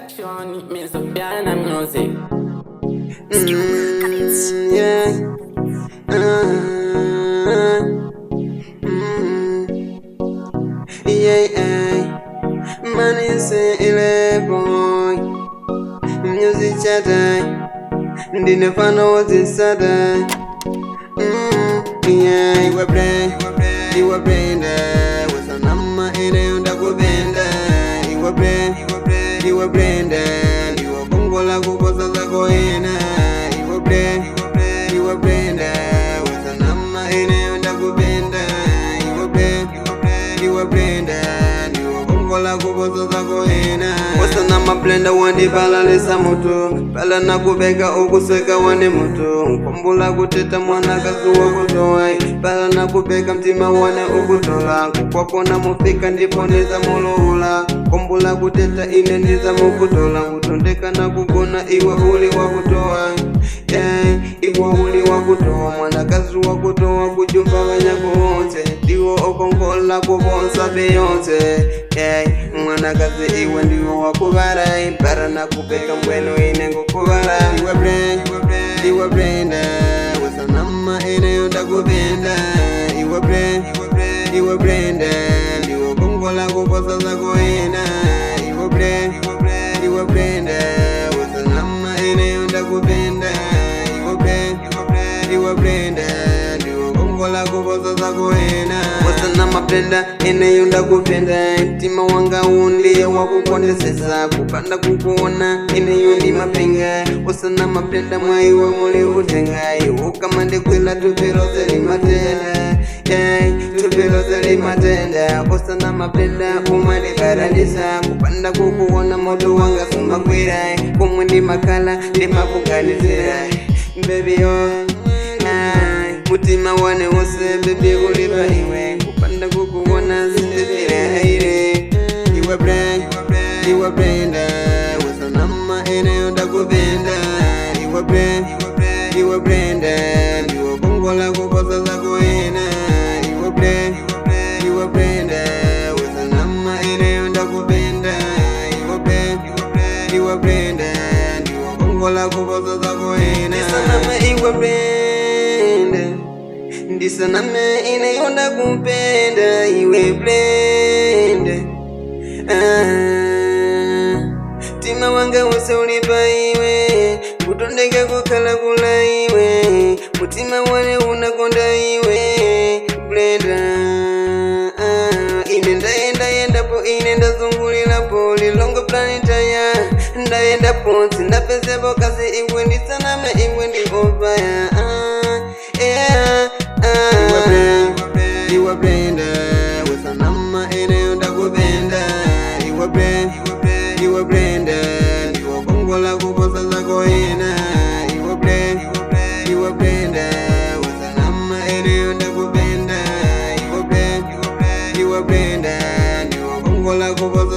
Production, Mr. Piano Music. Yeah. Yeah, yeah. Money say ile boy. Music chatter. Ndine fano wozisada. Yeah, iwe brain, iwe brenda. Wasanama ine ndakupenda. Iwe brain, iwe brenda. Ndiwe kongola kuposa zako ena. Iwe brain, iwe brenda. Wasanama ine ndakupenda. Iwe brain, iwe brenda. Ndiwe kongola kuposa zako ena. Wasanama blenda wandibalalisa mutu. Pala nakubeka ukuseka wane mutu. Nkombula kuteta mwana kazi wakutoa. Pala nakubeka mtima wane ukutola. Kukwakona mufika ndipo nizamulula. Kombula kuteta ine nizamukutola. Kutondeka na kugona iwe uli wakutoa. Yeah, iwe uli wakutoa. Mwanakazi wakutoa kujumba vanyakuonse. Ndiwo okongola kubonsa Beyonce. Yeah, mwanakazi iwe ndiwo wakubara. Para nakubeka mbwenu ine ngukubara. Iwe brain, iwe brenda. Wasanama ine ndakupenda. Iwe brain, iwe brenda. Ndiwe kongola kuposa zako ena. Iwe brain, iwe brenda. Wasanama ine ndakupenda. Iwe brain, iwe brenda. Ndiwe kongola kuposa zako ena. Wasanama brenda ine ndakupenda. Mtima wanga undiye wakukondesesa. Kupanda kukuona ineyo ndi mapenga. Wasanama brenda mwaiwe muli utenga. Ukamandikwila tupilose limatenda. Yeah, tupilose limatenda. Wasanama brenda umalibaranisa. Kupanda kukuona moto wanga sumakwira. Kumwe ndi makala ndimakuganizira. Baby oh, ai, mutima wane wose baby ulipa iwe. Kupanda kukuona sindivira aire. Iwe brain, iwe brenda. Wasanama ine ndakupenda. Iwe brain, iwe brenda. Ndiwe kongola kuposa zako ena. Iwe brain, iwe brenda. Wasanama ine ndakupenda. Iwe brain, iwe brenda. Ndiwe kongola kuposa zako ena. Ndisaname iwe brenda. Ndisaname ine ndakupenda iwe brenda. Ah, tima wanga wose ulipa iwe. Kutondeka kukhala kula iwe. Mutima wane unakonda iwe brenda. Ah, ine ndayenda yendapo ine ndazungulilapo lilongo planetaya ndayendapo sindapezepo kasi iwe ndisaname iwe ndi ovaya. Ah, yeah, ah. Iwe brenda, wasanama ine ndakupenda. Iwe brain, iwe brenda. Ndiwe kongola kuposa zako ena. Iwe brain, iwe brenda. Wasanama ine ndakupenda. Iwe brain, iwe brenda. Ndiwe kongola kuposa